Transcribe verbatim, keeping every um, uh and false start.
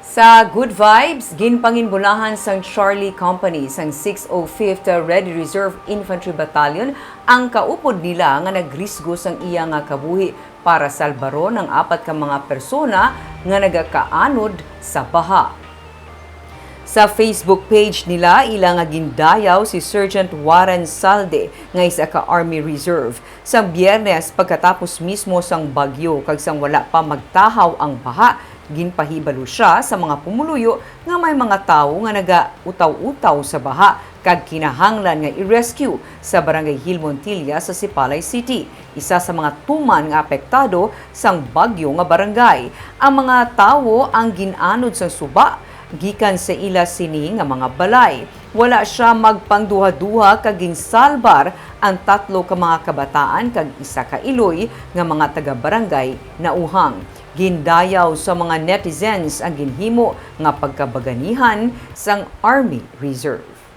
Sa Good Vibes, ginpanginbulahan sang Charlie Company sang six oh fifth Red Reserve Infantry Battalion ang kaupod nila nga nagrisgo sang iya nga kabuhi para salbaron ang apat ka mga persona nga nagakaanod sa baha. Sa Facebook page nila, ila nga gindayaw si Sergeant Warren Salde nga isa ka Army Reserve. Sang Biyernes, pagkatapos mismo sang bagyo kag sang wala pa magtahaw ang baha, ginpahibalo sia sa mga pumuluyo nga may mga tawo nga nagautaw-utaw sa baha kag kinahanglan nga i-rescue sa Barangay Hill Montilla sa Sipalay City, isa sa mga tuman nga apektado sang bagyo nga barangay. Ang mga tawo ang gin-anod sang suba gikan sa ila sini nga mga balay. Wala sia magpangduha-duha kag ginsalbar ang tatlo ka mga kabataan kag isa ka iloy nga mga taga-barangay nauhang. Gindayaw sa mga netizens ang ginhimo nga pagkabaganihan sang Army Reserve.